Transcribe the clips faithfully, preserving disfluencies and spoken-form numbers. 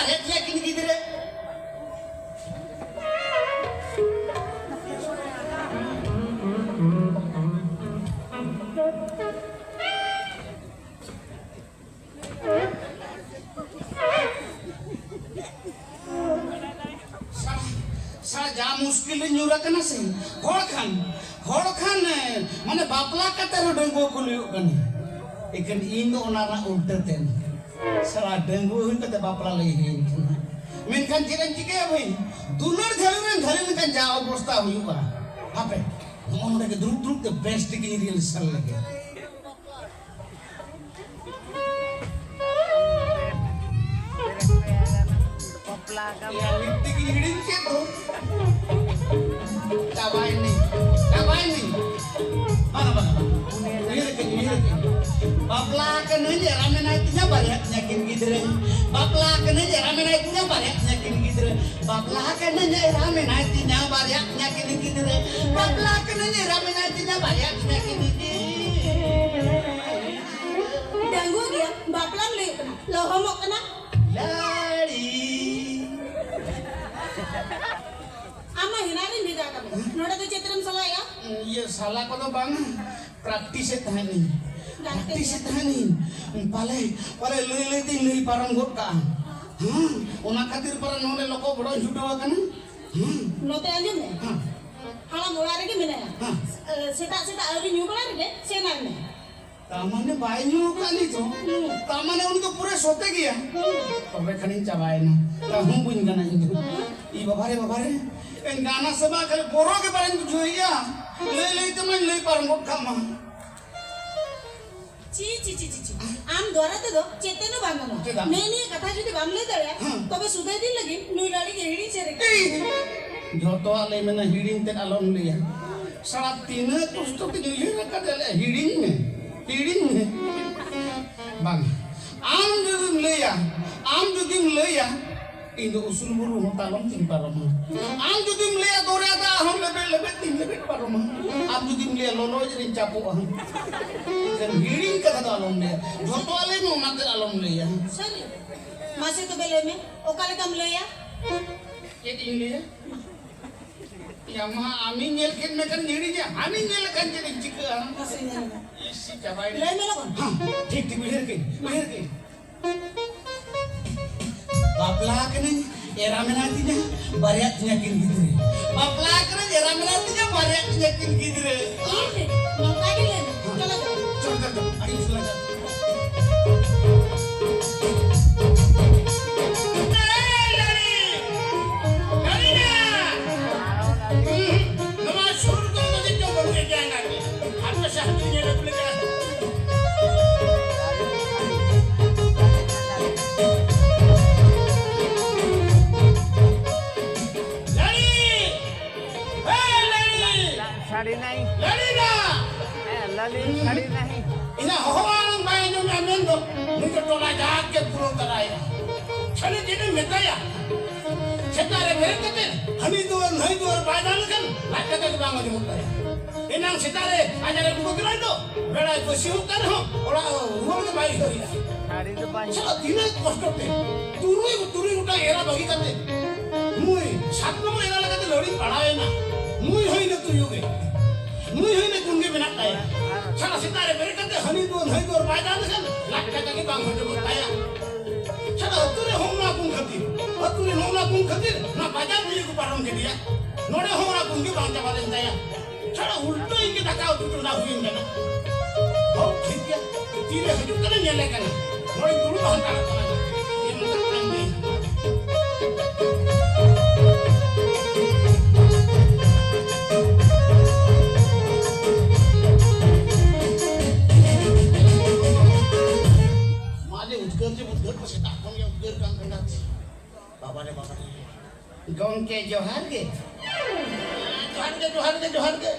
ᱵᱟᱨᱭᱟ ᱯᱮᱭᱟ ᱠᱤᱱ ᱜᱤᱫᱽᱨᱟᱹ᱾ ᱥᱟ-, ᱥᱟ-, ᱡᱟ ᱢᱩᱥᱠᱤᱞ ᱨᱮ ᱧᱩᱨ ᱟᱠᱟᱱᱟ ᱥᱮ᱾ ᱦᱚᱲ ᱠᱷᱟᱱ, ᱦᱚᱲ ᱠᱷᱟᱱ, ᱮ, ᱢᱟᱱᱮ ᱵᱟᱯᱞᱟ ᱠᱟᱛᱮ ᱨᱮᱦᱚᱸ ᱰᱟᱺᱜᱩᱣᱟᱹ ᱠᱚ ᱞᱟᱹᱭᱚᱜ ᱠᱟᱱᱟ᱾ ᱮᱠᱷᱟᱱ ᱤᱧ ᱫᱚ ᱚᱱᱟ ᱨᱮᱱᱟᱜ ᱩᱞᱴᱟᱹ ᱛᱮ᱾ ᱥᱟᱞᱟ ᱰᱟᱺᱜᱩᱣᱟᱹ ᱦᱩᱭ ᱠᱟᱛᱮ ᱵᱟᱯᱞᱟ ᱞᱟᱹᱭ ᱦᱩᱭᱮᱱ ᱠᱟᱱᱟ᱾ ᱢᱮᱱᱠᱷᱟᱱ ᱪᱮᱫ ᱮᱢ ᱪᱤᱠᱟᱹᱭᱟ ᱵᱷᱟᱹᱭ? ᱫᱩᱞᱟᱹᱲ ᱡᱷᱟᱹᱞᱤ ᱨᱮᱱ ᱡᱷᱟᱹᱞᱤ ᱞᱮᱱᱠᱷᱟᱱ ᱡᱟ ᱚᱵᱚᱥᱛᱟ ᱦᱩᱭᱩᱜᱼᱟ᱾ ᱦᱟᱯᱮ, ᱱᱚᱜᱼᱚ ᱱᱚᱰᱮ ᱜᱮ ᱫᱩᱲᱩᱵ ᱫᱩᱲᱩᱵ ᱛᱮ ᱵᱮᱥ ᱴᱷᱤᱠ ᱤᱧ ᱨᱤᱦᱟᱨᱥᱟᱞ ᱞᱮᱜᱮ᱾ ᱵᱟᱯᱞᱟ ᱠᱟᱱᱟ᱾ ᱭᱟ, ᱢᱤᱫ ᱛᱮᱜᱮᱧ ᱦᱤᱲᱤᱧ ᱠᱮᱫ ᱫᱚ᱾ ᱪᱟᱵᱟᱭᱮᱱᱟᱹᱧ, ᱪᱟᱵᱟᱭᱮᱱᱟᱹᱧ᱾ ᱵᱟᱝᱟ, ᱵᱟᱝᱟ, ᱵᱟᱝᱟ᱾ ᱩᱭᱦᱟᱹᱨ ᱠᱟᱹᱧ, ᱩᱭᱦᱟᱹᱨ ᱠᱟᱹᱧ᱾ ᱵᱟᱯᱞᱟ ᱠᱟᱹᱱᱟᱹᱧ, ᱮᱨᱟ ᱢᱮᱱᱟᱭ ᱛᱤᱧᱟ ᱵᱟᱨᱭᱟ ᱛᱤᱧᱟ ᱠᱤᱱ ᱜᱤᱫᱽᱨᱟᱹ᱾ ᱵᱟᱯᱞᱟ ᱠᱟᱹᱱᱟᱹᱧ, ᱮᱨᱟ ᱢᱮᱱᱟᱭ ᱛᱤᱧᱟ ᱵᱟᱨᱭᱟ ᱛᱤᱧᱟ ᱠᱤᱱ ᱜᱤᱫᱽᱨᱟᱹ᱾ ᱵᱟᱯᱞᱟ ᱠᱟᱹᱱᱟᱹᱧ, ᱮᱨᱟ ᱢᱮᱱᱟᱭ ᱛᱤᱧᱟ ᱵᱟᱨᱭᱟ ᱛᱤᱧᱟ ᱠᱤᱱ ᱜᱤᱫᱽᱨᱟᱹ᱾ ᱵᱟᱯᱞᱟ ᱠᱟᱹᱱᱟᱹᱧ, ᱮᱨᱟ ᱢᱮᱱᱟᱭ ᱛᱤᱧᱟ ᱵᱟᱨᱭᱟ ᱛᱤᱧᱟ ᱠᱤᱱ ᱜᱤᱫᱽᱨᱟᱹ᱾ ᱰᱟᱺᱜᱩᱣᱟᱹ ᱜᱮᱭᱟ, ᱵᱟᱯᱞᱟᱢ ᱞᱟᱹᱭᱚᱜ ᱠᱟᱱᱟ, ᱞᱚᱦᱚᱢᱚᱜ ᱠᱟᱱᱟ᱾ ᱞᱟᱲᱤ᱾ ᱟᱢ ᱢᱟ ᱦᱮᱱᱟᱝ ᱨᱤᱧ ᱵᱷᱮᱡᱟ ᱠᱟᱜ ᱢᱮ᱾ ᱱᱚᱰᱮ ᱫᱚ ᱪᱮᱫ ᱨᱮᱢ ᱥᱟᱞᱟᱭᱟ? ᱤᱭᱟᱹ, ᱥᱟᱞᱟ ᱠᱚᱫᱚ ᱵᱟᱝ, practice ᱮᱫ ᱛᱟᱦᱮᱱᱤᱧ᱾ Practice ᱮᱫ ᱛᱟᱦᱮᱱᱤᱧ᱾ ᱯᱟᱞᱮ, ᱯᱟᱞᱮ ᱞᱟᱹᱭ ᱞᱟᱹᱭ ᱛᱤᱧ ᱞᱟᱹᱭ ᱯᱟᱨᱚᱢ ᱜᱚᱫ ᱠᱟᱜᱼᱟ᱾ ᱦᱮᱸ, ᱚᱱᱟ ᱠᱷᱟᱹᱛᱤᱨ ᱯᱟᱞᱮ ᱱᱚᱰᱮ ᱞᱚᱠᱚ ᱵᱚᱲᱚᱧ ᱪᱷᱩᱴᱟᱹᱣ ᱟᱠᱟᱱᱟ᱾ ᱦᱮᱸ᱾ ᱱᱚᱛᱮ ᱟᱸᱡᱚᱢ ᱢᱮ᱾ ᱦᱮᱸ᱾ ᱦᱟᱲᱟᱢ ᱚᱲᱟᱜ ᱨᱮᱜᱮ ᱢᱮᱱᱟᱭᱟ᱾ ᱦᱮᱸ᱾ ᱥᱮᱛᱟᱜ ᱥᱮᱛᱟᱜ ᱟᱹᱣᱨᱤ ᱧᱩ ᱵᱟᱲᱟ ᱨᱮᱜᱮ ᱥᱮᱱ ᱟᱭ ᱢᱮ᱾ ᱛᱟᱨ ᱢᱟᱱᱮ ᱵᱟᱭ ᱧᱩ ᱟᱠᱟᱫ ᱱᱤᱛ ᱦᱚᱸ᱾ ᱛᱟᱨ ᱢᱟᱱᱮ ᱩᱱᱤ ᱫᱚ ᱯᱩᱨᱟᱹ ᱥᱚᱛᱮ ᱜᱮᱭᱟ᱾ ᱛᱚᱵᱮ ᱠᱷᱟᱱᱤᱧ ᱪᱟᱵᱟᱭᱮᱱᱟ᱾ ᱛᱟᱹᱦᱩᱸ ᱵᱟᱹᱧ ᱜᱟᱱᱟ ᱤᱧ ᱫᱚ᱾ ᱤ ᱵᱟᱵᱟ ᱨᱮ, ᱵᱟᱵᱟ ᱨᱮ᱾ ᱤᱧ ᱜᱟᱱᱟ ᱥᱮ ᱵᱟᱝ, ᱠᱷᱟᱹᱞᱤ ᱵᱚᱨᱚ ᱜᱮ ᱵᱟᱹᱧ ᱵᱩᱡᱷᱟᱹᱣᱮᱭᱟ᱾ ᱞᱟᱹᱭ ᱞᱟᱹᱭ ᱛᱮᱢᱟᱧ ᱞᱟᱹᱭ ᱯᱟᱨᱚᱢ ᱜᱚᱫ ᱠᱟᱜ ᱢᱟ᱾ ᱪᱤ, ᱪᱤ, ᱪᱤ, ᱪᱤ, ᱪᱤ᱾ ᱟᱢ ᱫᱚᱣᱟᱨᱟ ᱛᱮᱫᱚ ᱪᱮᱫ ᱛᱮᱫ ᱦᱚᱸ ᱵᱟᱝ ᱜᱟᱱᱚᱜᱼᱟ᱾ ᱪᱮᱫᱟᱜ? ᱱᱮᱜᱼᱮ ᱱᱤᱭᱟᱹ ᱠᱟᱛᱷᱟ ᱡᱩᱫᱤ ᱵᱟᱢ ᱞᱟᱹᱭ ᱫᱟᱲᱮᱭᱟᱜᱼᱟ, ᱦᱮᱸ᱾ ᱛᱚᱵᱮ ᱥᱩᱫᱟᱹᱭ ᱫᱤᱱ ᱞᱟᱹᱜᱤᱫ ᱱᱩᱭ ᱞᱟᱹᱲᱤ ᱜᱮ ᱦᱤᱲᱤᱧ ᱥᱮ ᱨᱮ᱾ ᱮᱭ! ᱡᱷᱚᱛᱚᱣᱟᱜ ᱞᱟᱹᱭ ᱢᱮᱱᱟ, ᱦᱤᱲᱤᱧ ᱛᱮᱫ ᱟᱞᱚᱢ ᱞᱟᱹᱭᱟ᱾ ᱥᱟᱞᱟ ᱛᱤᱱᱟᱹᱜ ᱠᱚᱥᱴᱚ ᱛᱮᱧ ᱩᱭᱦᱟᱹᱨ ᱟᱠᱟᱫᱟ, ᱦᱤᱲᱤᱧ ᱢᱮ, ᱦᱤᱲᱤᱧ ᱢᱮ᱾ ᱵᱟᱝ, ᱟᱢ ᱡᱩᱫᱤᱢ ᱞᱟᱹᱭᱟ, ᱟᱢ ᱡᱩᱫᱤᱢ ᱞᱟᱹᱭᱟ, ᱤᱧ ᱫᱚ ᱩᱥᱩᱞ ᱵᱩᱨᱩ ᱦᱚᱸ ᱛᱟᱞᱚᱢ ᱛᱤᱧ ᱯᱟᱨᱚᱢᱟ᱾ ᱟᱢ ᱡᱩᱫᱤᱢ ᱞᱟᱹᱭᱟ, ᱫᱚᱨᱭᱟ ᱫᱟᱜ ᱦᱚᱸ ᱞᱮᱵᱮᱫ ᱞᱮᱵᱮᱫ ᱛᱤᱧ ᱞᱮᱵᱮᱫ ᱯᱟᱨᱚᱢᱟ᱾ ᱟᱢ ᱡᱩᱫᱤᱢ ᱞᱟᱹᱭᱟ, ᱞᱚᱞᱚ ᱨᱤᱧ ᱪᱟᱯᱚᱜᱼᱟ᱾ ᱮᱱᱠᱷᱟᱱ ᱦᱤᱲᱤᱧ ᱠᱟᱛᱷᱟ ᱫᱚ ᱟᱞᱚᱢ ᱞᱟᱹᱭᱟ᱾ ᱡᱷᱚᱛᱚᱣᱟᱜ ᱞᱟᱹᱭ ᱢᱮ, ᱚᱱᱟᱛᱮ ᱟᱞᱚᱢ ᱞᱟᱹᱭᱟ᱾ ᱥᱟᱹᱨᱤ᱾ ᱢᱟᱥᱮ ᱛᱚᱵᱮ ᱞᱟᱹᱭ ᱢᱮ, ᱚᱠᱟ ᱞᱮᱠᱟᱢ ᱞᱟᱹᱭᱟ? ᱪᱮᱫ ᱤᱧ ᱞᱟᱹᱭᱟ? ᱭᱟ ᱢᱟ, ᱟᱢᱤᱧ ᱧᱮᱞ ᱠᱮᱫ ᱢᱮᱠᱷᱟᱱ ᱧᱤᱲᱤᱧᱟ, ᱦᱟᱹᱱᱤᱧ ᱧᱮᱞ ᱞᱮᱠᱷᱟᱱ ᱪᱮᱫ ᱤᱧ ᱪᱤᱠᱟᱹᱜᱼᱟ? ᱢᱟᱥᱮ ᱧᱮᱞ ᱢᱮ᱾ ᱤᱥᱤ ᱪᱟᱵᱟᱭᱮᱱᱟ᱾ ᱞᱟᱹᱭ ᱢᱮ ᱞᱚᱜᱚᱱ᱾ ᱦᱮᱸ, ᱴᱷᱤᱠ ᱴᱷᱤᱠ, ᱩᱭᱦᱟᱹᱨ ᱠᱟᱹᱧ, ᱩᱭᱦᱟᱹᱨ ᱠᱟᱹᱧ᱾ ᱵᱟᱯᱞᱟ ᱠᱟᱹᱱᱟᱹᱧ, ᱮᱨᱟ ᱢᱮᱱᱟᱭ ᱛᱤᱧᱟ, ᱵᱟᱨᱭᱟ ᱛᱤᱧᱟ ᱠᱤᱱ ᱜᱤᱫᱽᱨᱟᱹ᱾ ᱵᱟᱯᱞᱟ ᱠᱟᱹᱱᱟᱹᱧ, ᱮᱨᱟ ᱢᱮᱱᱟᱭ ᱛᱤᱧᱟ, ᱵᱟᱨᱭᱟ ᱛᱤᱧᱟ ᱠᱤᱱ ᱜᱤᱫᱽᱨᱟᱹ᱾ ᱤᱧ ᱴᱷᱮᱱ ᱱᱚᱝᱠᱟ ᱜᱮ ᱞᱟᱹᱭ ᱢᱮ᱾ ᱪᱚᱞᱚ, ᱪᱚᱞᱚ᱾ ᱪᱚᱞ, ᱪᱚᱞ, ᱪᱚᱞ᱾ ᱟᱹᱰᱤ ᱵᱮᱥ ᱞᱟᱜᱟᱜ᱾ ᱱᱚᱣᱟ ᱥᱩᱨ ᱫᱚ ᱢᱟᱹᱡᱷᱤ ᱪᱚ ᱵᱟᱹᱵᱩ ᱮᱠᱮ ᱟᱸᱜᱟ ᱜᱮ᱾ ᱦᱟᱯᱮ ᱥᱮ ᱦᱟᱹᱱᱠᱩ ᱧᱮᱞ ᱟᱹᱜᱩ ᱞᱮᱜᱮ᱾ ᱞᱟᱹᱲᱤ! ᱦᱮ ᱞᱟᱹᱲᱤ! ᱥᱟᱹᱲᱤ ᱱᱟᱭ᱾ ᱞᱟᱹᱲᱤ ᱫᱟ! ᱦᱮ ᱞᱟᱹᱞᱤ ᱥᱟᱹᱲᱤ ᱱᱟᱭ᱾ ᱤᱧᱟᱹᱜ ᱦᱚᱦᱚ ᱟᱲᱟᱝ ᱵᱟᱭ ᱟᱸᱡᱚᱢᱮᱜᱼᱟ ᱢᱮᱱ ᱫᱚ, ᱱᱩᱭ ᱫᱚ ᱴᱚᱞᱟ ᱡᱟᱠ ᱜᱮ ᱯᱩᱨᱟᱹᱣ ᱛᱟᱨᱟᱭᱟ᱾ ᱠᱷᱟᱹᱞᱤ ᱪᱮᱫ ᱮᱢ ᱢᱮᱛᱟᱭᱟ? ᱥᱮᱛᱟᱜ ᱨᱮ ᱵᱮᱨᱮᱫ ᱠᱟᱛᱮ ᱦᱟᱹᱱᱤ ᱫᱩᱣᱟᱹᱨ ᱱᱟᱹᱭ ᱫᱩᱣᱟᱹᱨ ᱵᱟᱭ ᱫᱟᱬᱟᱱ ᱞᱮᱠᱷᱟᱱ ᱞᱟᱡ ᱫᱟᱠᱟ ᱜᱮ ᱵᱟᱝ ᱦᱚᱡᱚᱢᱚᱜ ᱛᱟᱭᱟ᱾ ᱮᱱᱟᱝ ᱥᱮᱛᱟᱜ ᱨᱮ ᱟᱡᱟᱨ ᱮ ᱫᱩᱠᱟᱹ ᱠᱟᱱᱟᱭ ᱫᱚ, ᱵᱮᱲᱟᱭ ᱯᱟᱹᱥᱤᱨᱚᱜ ᱠᱟᱱ ᱨᱮᱦᱚᱸ ᱚᱲᱟᱜ ᱨᱩᱣᱟᱹᱲ ᱜᱮ ᱵᱟᱭ ᱩᱭᱦᱟᱹᱨᱮᱜᱼᱟ᱾ ᱥᱟᱹᱨᱤ ᱫᱚ ᱵᱟᱭ ᱥᱟᱞᱟ ᱛᱤᱱᱟᱹᱜ ᱠᱚᱥᱴᱚ ᱛᱮ ᱛᱩᱨᱩᱭ, ᱛᱩᱨᱩᱭ ᱜᱚᱴᱟᱝ ᱮᱨᱟ ᱵᱟᱹᱜᱤ ᱠᱟᱛᱮ ᱱᱩᱭ ᱥᱟᱛ ᱱᱚᱢᱵᱚᱨ ᱮᱨᱟ ᱞᱮᱠᱟᱛᱮ ᱞᱟᱹᱲᱤᱧ ᱯᱟᱲᱟᱣᱮᱱᱟ᱾ ᱱᱩᱭ ᱦᱚᱸ ᱤᱱᱟᱹ ᱛᱩᱭᱩ ᱜᱮ, ᱱᱩᱭ ᱦᱚᱸ ᱤᱱᱟᱹ ᱜᱩᱱ ᱜᱮ ᱢᱮᱱᱟᱜ ᱛᱟᱭᱟ᱾ ᱥᱟᱞᱟ ᱥᱮᱛᱟᱜ ᱨᱮ ᱵᱮᱨᱮᱫ ᱠᱟᱛᱮ ᱦᱟᱹᱱᱤ ᱫᱩᱣᱟᱹᱨ ᱱᱟᱹᱭ ᱫᱩᱣᱟᱹᱨ ᱵᱟᱭ ᱫᱟᱬᱟᱱ ᱞᱮᱠᱷᱟᱱ ᱞᱟᱡ ᱠᱟᱴᱟ ᱜᱮ ᱵᱟᱝ ᱦᱚᱡᱚᱢᱚᱜ ᱛᱟᱭᱟ᱾ ᱥᱟᱞᱟ ᱟᱹᱛᱩ ᱨᱮ ᱦᱚᱸ ᱚᱱᱟ ᱜᱩᱱ ᱠᱷᱟᱹᱛᱤᱨ, ᱟᱹᱛᱩ ᱨᱮ ᱦᱚᱸ ᱚᱱᱟ ᱜᱩᱱ ᱠᱷᱟᱹᱛᱤᱨ ᱱᱚᱣᱟ ᱵᱟᱡᱟᱨ ᱛᱮᱜᱮ ᱠᱚ ᱯᱟᱨᱚᱢ ᱠᱮᱫᱮᱭᱟ᱾ ᱱᱚᱰᱮ ᱦᱚᱸ ᱚᱱᱟ ᱜᱩᱱ ᱜᱮ ᱵᱟᱝ ᱪᱟᱵᱟ ᱞᱮᱱ ᱛᱟᱭᱟ᱾ ᱥᱟᱞᱟ ᱩᱞᱴᱟᱹ ᱤᱧ ᱜᱮ ᱫᱟᱠᱟ ᱩᱛᱩ ᱪᱚᱸᱫᱟ ᱦᱩᱭᱮᱱ ᱠᱟᱱᱟ᱾ ᱦᱚᱸ, ᱴᱷᱤᱠ ᱜᱮᱭᱟ᱾ ᱛᱤᱨᱮ ᱦᱤᱡᱩᱜ ᱠᱟᱱᱟ ᱧᱮᱞᱮ ᱠᱟᱱᱟ᱾ ᱱᱚᱰᱮ ᱫᱩᱲᱩᱵ ᱦᱟᱛᱟᱲᱚᱜ ᱠᱟᱱᱟ᱾ ᱪᱮᱫ ᱮᱢ ᱢᱮᱛᱟᱜ ᱠᱟᱱ ᱜᱮ? ᱢᱟ ᱡᱮ ᱩᱫᱽᱜᱟᱹᱨ ᱡᱮ ᱩᱫᱽᱜᱟᱹᱨ ᱠᱚ ᱥᱮᱛᱟᱜ ᱠᱷᱚᱱ ᱜᱮ ᱩᱫᱽᱜᱟᱹᱨ ᱠᱟᱱ ᱠᱟᱱᱟ᱾ ᱵᱟᱵᱟ ᱨᱮ, ᱵᱟᱵᱟ ᱨᱮ᱾ ᱜᱚᱢᱠᱮ, ᱡᱚᱦᱟᱨ ᱜᱮ᱾ ᱡᱚᱦᱟᱨ ᱜᱮ, ᱡᱚᱦᱟᱨ ᱜᱮ, ᱡᱚᱦᱟᱨ ᱜᱮ᱾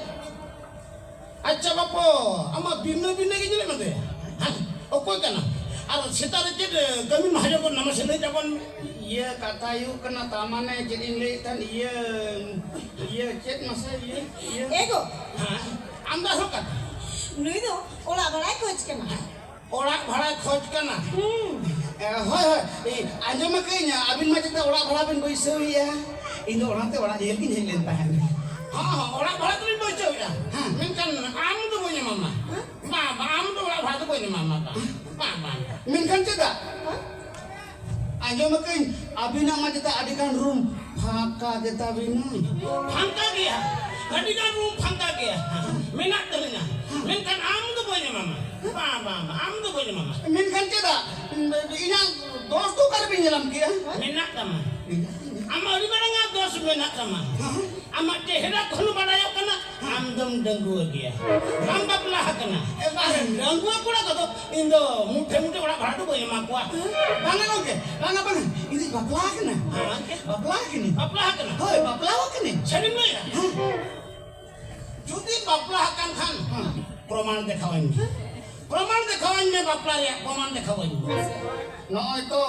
ᱟᱪᱪᱷᱟ ᱵᱟᱯᱩ, ᱟᱢᱟᱜ ᱵᱤᱱᱟᱹ ᱵᱤᱱᱟᱹ ᱜᱮ ᱧᱮᱞᱮᱫ ᱢᱮ ᱫᱚᱭᱟ᱾ ᱦᱮᱸ? ᱚᱠᱚᱭ ᱠᱟᱱᱟ? ᱟᱨ ᱥᱮᱛᱟᱜ ᱨᱮ ᱪᱮᱫ, ᱮ, ᱠᱟᱹᱢᱤᱢ ᱦᱟᱡᱚᱢ ᱜᱚᱫ ᱱᱟ, ᱢᱟᱥᱮ ᱞᱟᱹᱭ ᱛᱟᱵᱚᱱ ᱢᱮ᱾ ᱤᱭᱟᱹ, ᱠᱟᱛᱷᱟ ᱦᱩᱭᱩᱜ ᱠᱟᱱᱟ, ᱛᱟᱨ ᱢᱟᱱᱮ ᱪᱮᱫ ᱤᱧ ᱞᱟᱹᱭᱮᱫ ᱛᱟᱦᱮᱸᱫ, ᱤᱭᱟᱹ, ᱤᱭᱟᱹ, ᱪᱮᱫ ᱢᱟᱥᱮ, ᱤᱭᱟᱹ, ᱤᱭᱟᱹ? ᱮ ᱜᱚ᱾ ᱦᱮᱸ, ᱟᱢ ᱫᱚ ᱟᱨᱦᱚᱸ ᱠᱟᱛᱷᱟ᱾ ᱱᱩᱭ ᱫᱚ ᱚᱲᱟᱜ ᱵᱷᱟᱲᱟᱭ ᱠᱷᱚᱡᱽ ᱠᱟᱱᱟ᱾ ᱚᱲᱟᱜ ᱵᱷᱟᱲᱟᱭ ᱠᱷᱚᱡᱽ ᱠᱟᱱᱟ? ᱦᱩᱸ᱾ ᱦᱳᱭ, ᱦᱳᱭ, ᱤᱧ ᱟᱸᱡᱚᱢ ᱟᱠᱟᱫᱟᱹᱧ, ᱟᱹᱵᱤᱱ ᱢᱟ ᱪᱮᱛᱟ ᱚᱲᱟᱜ ᱵᱷᱟᱲᱟ ᱵᱤᱱ ᱵᱟᱹᱭᱥᱟᱹᱣᱮᱜᱼᱟ᱾ ᱤᱧ ᱫᱚ ᱚᱱᱟᱛᱮ ᱚᱲᱟᱜ ᱧᱮᱧᱮᱞ ᱜᱤᱧ ᱦᱮᱡ ᱞᱮᱱ ᱛᱟᱦᱮᱸᱫ᱾ ᱦᱚᱸ, ᱦᱚᱸ, ᱚᱲᱟᱜ ᱵᱷᱟᱲᱟ ᱫᱚᱞᱤᱧ ᱵᱟᱹᱭᱥᱟᱹᱣᱮᱜᱼᱟ᱾ ᱦᱮᱸ᱾ ᱢᱮᱱᱠᱷᱟᱱ ᱟᱢ ᱫᱚ ᱵᱟᱹᱧ ᱮᱢᱟᱢᱟ᱾ ᱦᱮᱸ? ᱵᱟᱝ, ᱵᱟᱝ, ᱟᱢ ᱫᱚ ᱚᱲᱟᱜ ᱵᱷᱟᱲᱟ ᱫᱚ ᱵᱟᱹᱧ ᱮᱢᱟᱢᱟ, ᱵᱟᱝ᱾ ᱦᱮᱸ? ᱵᱟᱝ, ᱵᱟᱝ᱾ ᱢᱮᱱᱠᱷᱟᱱ ᱪᱮᱫᱟᱜ? ᱦᱮᱸ? ᱟᱸᱡᱚᱢ ᱟᱠᱟᱫᱟᱹᱧ, ᱟᱹᱵᱤᱱᱟᱜ ᱢᱟ ᱪᱮᱛᱟ ᱟᱹᱰᱤ ᱜᱟᱱ ᱨᱩᱢ ᱯᱷᱟᱸᱠᱟ ᱜᱮ ᱛᱟᱹᱵᱤᱱᱟ᱾ ᱯᱷᱟᱸᱠᱟ ᱜᱮᱭᱟ, ᱟᱹᱰᱤ ᱜᱟᱱ ᱨᱩᱢ ᱯᱷᱟᱸᱠᱟ ᱜᱮᱭᱟ, ᱢᱮᱱᱟᱜ ᱛᱟᱹᱞᱤᱧᱟ, ᱢᱮᱱᱠᱷᱟᱱ ᱟᱢ ᱫᱚ ᱵᱟᱹᱧ ᱮᱢᱟᱢᱟ᱾ ᱵᱟᱝ, ᱵᱟᱝ, ᱵᱟᱝ, ᱟᱢ ᱫᱚ ᱵᱟᱹᱧ ᱮᱢᱟᱢᱟ᱾ ᱢᱮᱱᱠᱷᱟᱱ ᱪᱮᱫᱟᱜ? ᱤᱧᱟᱹᱜ ᱫᱚᱥ ᱫᱚ ᱚᱠᱟ ᱨᱮᱵᱤᱱ ᱧᱮᱞᱟᱢ ᱠᱮᱜᱼᱟ? ᱢᱮᱱᱟᱜ ᱛᱟᱢᱟ᱾ ᱟᱢᱟᱜ ᱟᱹᱰᱤ ᱢᱟᱨᱟᱝ ᱟᱜ ᱫᱚᱥ ᱢᱮᱱᱟᱜ ᱛᱟᱢᱟ᱾ ᱟᱢᱟᱜ ᱪᱮᱦᱨᱟ ᱠᱷᱚᱱ ᱵᱟᱰᱟᱭᱚᱜ ᱠᱟᱱᱟ, ᱟᱢ ᱫᱚᱢ ᱰᱟᱺᱜᱩᱣᱟᱹ ᱜᱮᱭᱟ, ᱵᱟᱢ ᱵᱟᱯᱞᱟ ᱟᱠᱟᱱᱟ᱾ ᱮ, ᱵᱟᱝ᱾ ᱰᱟᱺᱜᱩᱣᱟᱹ ᱠᱚᱲᱟ ᱠᱚᱫᱚ ᱤᱧ ᱫᱚ ᱢᱩᱴᱷᱮ ᱢᱩᱴᱷᱮ ᱚᱲᱟᱜ ᱵᱷᱟᱲᱟ ᱫᱚ ᱵᱟᱹᱧ ᱮᱢᱟ ᱠᱚᱣᱟ᱾ ᱵᱟᱝᱟ ᱜᱚᱢᱠᱮ, ᱵᱟᱝᱟ, ᱵᱟᱝᱟ, ᱤᱧ ᱫᱚᱧ ᱵᱟᱯᱞᱟ ᱟᱠᱟᱱᱟ᱾ ᱦᱮᱸ, ᱜᱚᱢᱠᱮ᱾ ᱵᱟᱯᱞᱟ ᱟᱠᱟᱱᱟᱹᱧ᱾ ᱵᱟᱯᱞᱟ ᱟᱠᱟᱱᱟ? ᱦᱳᱭ, ᱵᱟᱯᱞᱟ ᱟᱠᱟᱱᱟᱹᱧ᱾ ᱥᱟᱹᱨᱤᱢ ᱞᱟᱹᱭᱮᱫᱼᱟ? ᱦᱮᱸ᱾ ᱡᱩᱫᱤ ᱵᱟᱯᱞᱟ ᱟᱠᱟᱱ ᱠᱷᱟᱱ, ᱦᱮᱸ᱾ ᱯᱨᱚᱢᱟᱱ ᱫᱮᱠᱷᱟᱣᱟᱹᱧ ᱢᱮ᱾ ᱯᱨᱚᱢᱟᱱ ᱫᱮᱠᱷᱟᱣᱟᱹᱧ ᱢᱮ, ᱵᱟᱯᱞᱟ ᱨᱮᱭᱟᱜ ᱯᱨᱚᱢᱟᱱ ᱫᱮᱠᱷᱟᱣᱟᱹᱧ ᱢᱮ᱾ ᱱᱚᱜᱼᱚᱭ ᱛᱚ,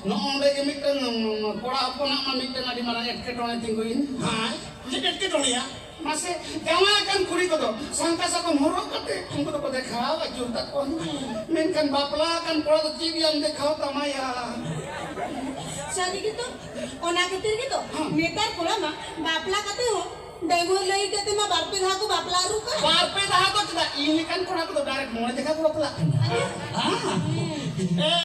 ᱱᱚᱜᱼᱚ ᱱᱚᱰᱮ ᱜᱮ ᱢᱤᱫᱴᱟᱝ, ᱩᱸ, ᱠᱚᱲᱟ ᱦᱚᱯᱚᱱᱟᱜ ᱢᱟ ᱢᱤᱫᱴᱟᱝ ᱟᱹᱰᱤ ᱢᱟᱨᱟᱝ ᱮᱴᱠᱮᱴᱚᱬᱮ ᱛᱤᱸᱜᱩᱭᱮᱱ᱾ ᱦᱮᱸ, ᱪᱮᱫ ᱮᱴᱠᱮᱴᱚᱬᱮᱭᱟ? ᱢᱟᱥᱮ, ᱡᱟᱶᱟᱭ ᱟᱠᱟᱱ ᱠᱩᱲᱤ ᱠᱚᱫᱚ ᱥᱟᱝᱠᱟ ᱥᱟᱠᱚᱢ ᱦᱚᱨᱚᱜ ᱠᱟᱛᱮ ᱩᱱᱠᱩ ᱫᱚᱠᱚ ᱫᱮᱠᱷᱟᱣ ᱟᱹᱪᱩᱨ ᱛᱟᱠᱚᱣᱟ᱾ ᱢᱮᱱᱠᱷᱟᱱ ᱵᱟᱯᱞᱟ ᱟᱠᱟᱱ ᱠᱚᱲᱟ ᱫᱚ ᱪᱮᱫ ᱭᱟᱢ ᱫᱮᱠᱷᱟᱣ ᱛᱟᱢᱟᱭᱟ? ᱥᱟᱹᱨᱤ ᱜᱮᱛᱚ, ᱚᱱᱟ ᱠᱷᱟᱹᱛᱤᱨ ᱜᱮᱛᱚ ᱦᱮᱸ᱾ ᱱᱮᱛᱟᱨ ᱠᱚᱲᱟ ᱢᱟ ᱵᱟᱯᱞᱟ ᱠᱟᱛᱮ ᱦᱚᱸ ᱰᱟᱺᱜᱩᱣᱟᱹ ᱞᱟᱹᱭ ᱠᱟᱛᱮ ᱢᱟ ᱵᱟᱨ ᱯᱮ ᱫᱷᱟᱣ ᱠᱚ ᱵᱟᱯᱞᱟ ᱟᱹᱨᱩ ᱠᱟᱱ᱾ ᱵᱟᱨ ᱯᱮ ᱫᱷᱟᱣ ᱫᱚ ᱪᱮᱫᱟᱜ, ᱤᱧ ᱞᱮᱠᱟᱱ ᱠᱚᱲᱟ ᱠᱚᱫᱚ direct ᱢᱚᱬᱮ ᱡᱟᱭᱜᱟ ᱠᱚ ᱵᱟᱯᱞᱟᱜ ᱠᱟᱱᱟ᱾ ᱟᱫᱚ? ᱦᱮᱸ᱾